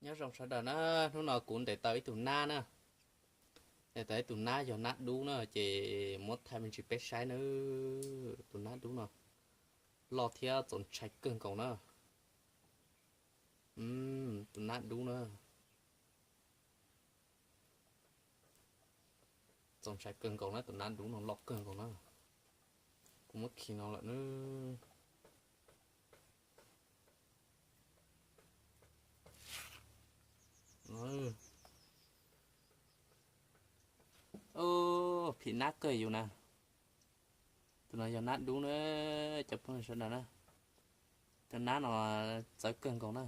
Nyob zoo sawv daws na, hnub no kuv ntes tau ib tug nab na. Ntes tau ib tug nab yog nab dub na, ces muab thaij me ntsis peb saib na. Tus nab dub no loj thiab txaus ntshai kawg nkaus na. Tus nab dub na, txaus ntshai kawg nkaus na, tus nab dub no loj kawg nkaus na. Kuv muab khi no lawm na. Phim nab kawg yus na. Tus no yog nab dub na, cov phooj ywg sawv daws na. Tus nab no txawv kawg nkaus na.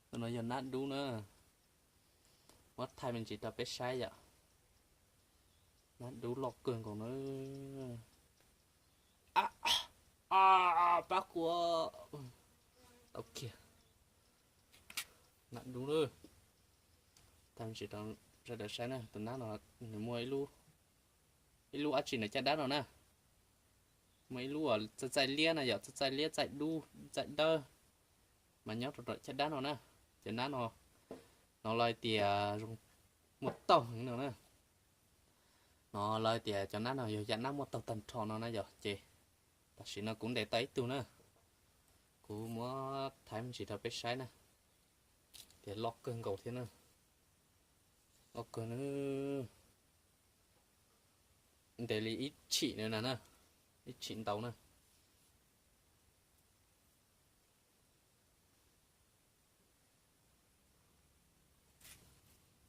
Tus no yog nab dub na. Muab thaij me ntsis rau peb saib yom. Nab dub loj kawg nkaus na. Pab kuv tau kiag. Nab dub na. Thaij me ntsis rau sawv daws saib na, tus nab no nws muaj ib lub dab tsi nws caj dab no na. Muaj ib lub txaij txaij liab na yom, txaij txaij liab, txaij dub txaij dawb, mas nyob rau caj dab no na. Ces nab no, no lawv tias zoo, muaj taug heev no na. No lawv tias cov nab no yog yam nab muaj taug tag nrho no na yom. Ces tam sim no kuv ntes tau ib tug na, kuv muab thaij me ntsis rau peb saib na, tias loj kawg nkaus thiab na. Loj kawg na. Ntes li ib tshim na, ib tshim ntau na.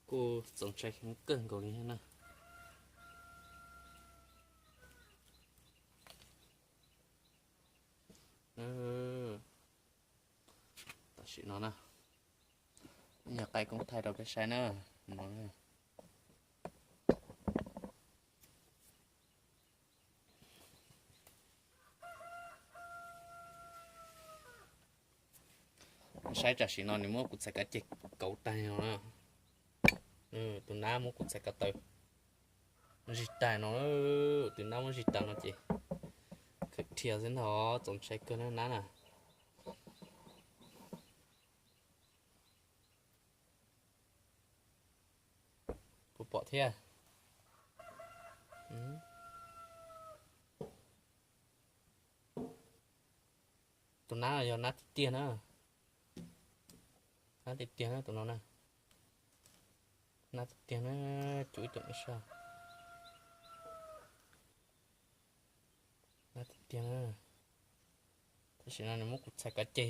Kuj txaus ntshai heev kawg nkaus li na. Tam sim no na, yog qaij koob thaij rau peb saib na. Saib tam sim no nws muab kuv txhais kav ceg kauv tag no na. Tus nab muab kuv txhais ko taw zig tag no. Tus nab muab zig tag no ces khawm dhia xwb ntag, txaus ntshai kawg na nab na. Kuv pom thiab. Tus nab no yog nab tiag tiag na. Nab tiag tiag na tus no na. Nab tiag tiag na, cuv ib tug sab. Nab tiag tiag na. Tam sim no nws muab kuv txhais kav ceg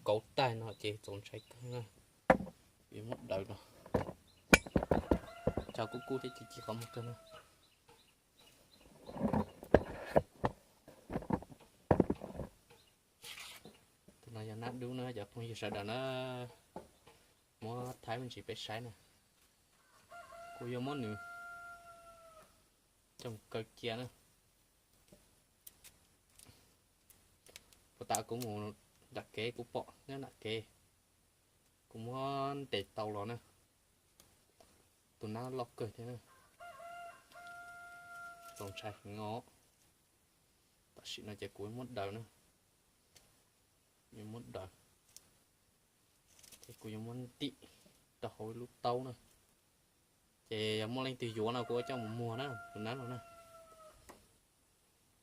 kauv tag no ces txaus ntshai kawg na. Yuav muab daws no. Tso kub kub thiab ci ci qhov muag kawg na. Tus no yog nab dub na cov phooj ywg sawv daws na. Muab thaij me ntsis peb saib na. Kuv yuav muab nws coj mus kaw cia na. Puas tas kuv mus nram kev kuv pom nyob nram kev, kuv muab ntes tau los na. Tus nab loj kawg thiab na. Txaus ntshai heev os. Tam sim no ces kuv muab daws na. Yuav muab daws, ces kuv yuav muab ntim rau hauv ib lub taub na. Ces yog muaj leej twg yuav no kuv ua coj mus muag na tus nab no na.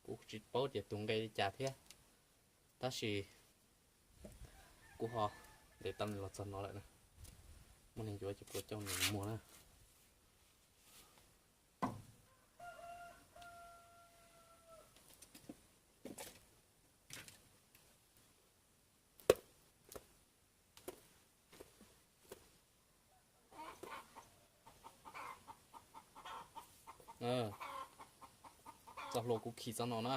Kuv tsis paub tias tus nqe li cas thiab, tab sis kuv ho ntes tau nws los txog no lawm na. Muaj neeg yuav ces kuv ua coj mus muag na. Txoj hlua kuv khi txoj no na.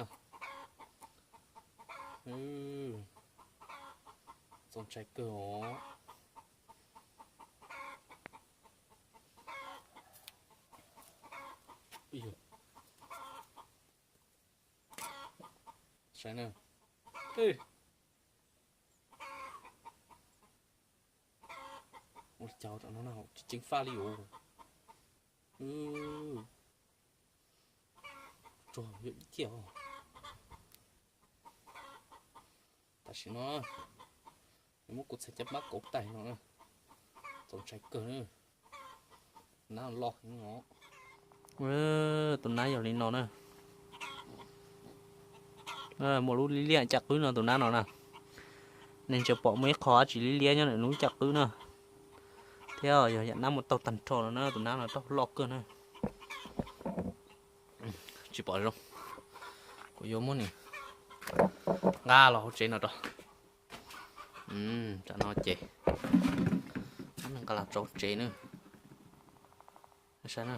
Txaus ntshai kawg os. Saib na. Ua li cas no na, tsis ceev faj li os. rog yog ib tiag. Tam sim no muab kuv txhais caj pab kauv tais no, txaus ntshai kawg na. Nab loj heev no. Tus nab yog li no na. Muaj lub liab liab caj qwb no tus nab no na. Neeg tsis pom muaj ib qho dab tsi liab liab nyob ntawm lub caj qwb na. Thiab yog yam nab muaj taug tag nrho no na, tus nab no taug loj kawg na. Tsis pom zoo. Kuv yuav muab nws nqa los hauv tsev no rau. Tam no ces nqa los tso hauv tsev na. Saib na,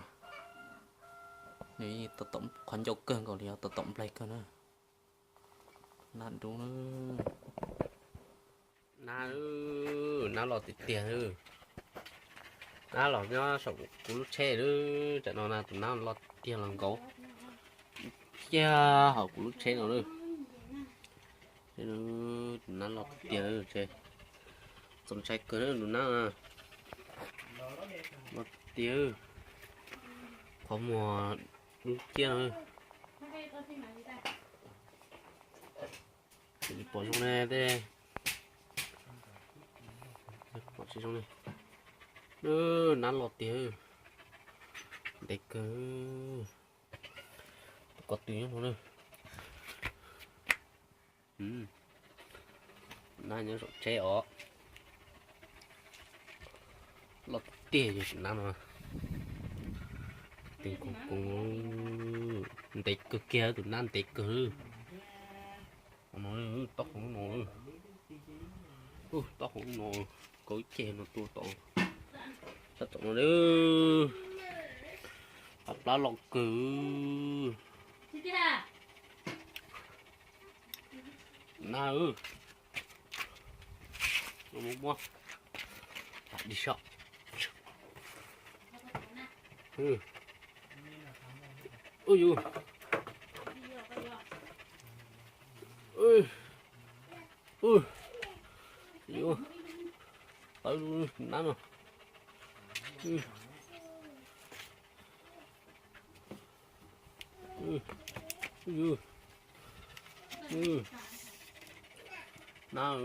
nws yeej tom tom qhov ncauj kawg nkaus li, yog tom tom nplaig kawg na. Nab dub na. Nab, nab loj tiag tiag. Nab los nyob saum kuv lub tsheb, tam no na tus nab loj tiag los nkaus kiag hauv kuv lub tsheb no na. Tus nab loj tiag tiag, txaus ntshai kawg tus nab. Loj tiag, qhov muag dub ciab no. Pom zoo ne tej, pom tsis zoo ne. Nab loj tiag, ntev kawg. Tus ko tw nyob no na. Nab nyob saum tsheb os. Loj tiag yog tus nab no. Tus ko, ntev kawg kiag, tus nab ntev kawg. Taub hau no, taub hau no, kaw ceg no tua tod. Sab tom no, plab loj kawg. Nab, muab, muab, di soj. Ub yus, ub yus, tawv nab no. Nab,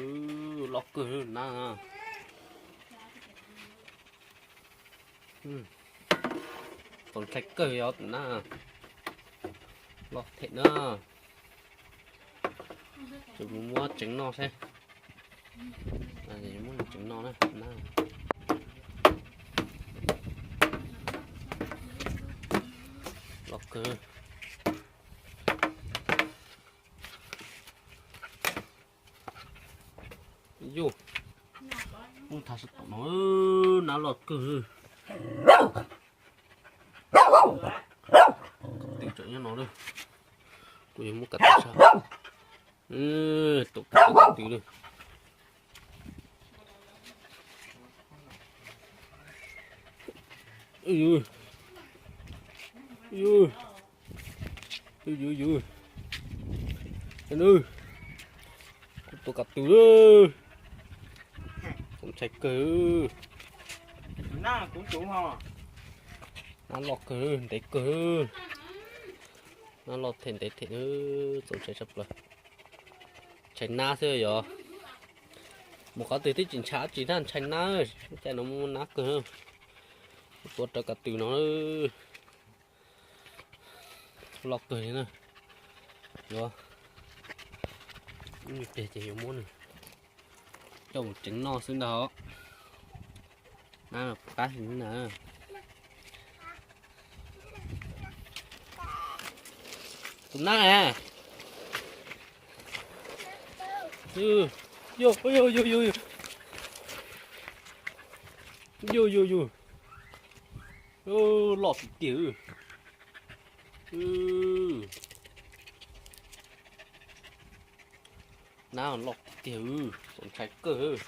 loj kawg nab. Txaus ntshai kawg yog tus nab, loj them na. Ces kuv muab tseev noj seb. Muab tseev noj na. Loj kawg. Yus, ub, thav sab tom no, nab loj kawg. Ko tw tseem nyob no lawm. Kuv yuav muab ko tw sab, tus ko tw ko tw lawm. Yus, yus, yus, yus, kuv tua ko tw, txaus ntshai kawg. Nab loj kawg, ntev kawg. Nab loj them ntev them, txaus ntshai tshaj plaws. Ntshai nab xwb yog. Mus qhov twg twb tsis ntshai dab tsi na, ntshai nab. Caij no muaj nab kawg. Tua rawv ko tw no, loj kawg li na. Yuav, ib pliag ces yuav muab nws coj mus tseev noj xwb ntag. Nab qab heev na. Tus nab, yus, yus, yus, yus, yus, yus, loj tiag tiag. Nab loj tiag tiag, txaus ntshai kawg.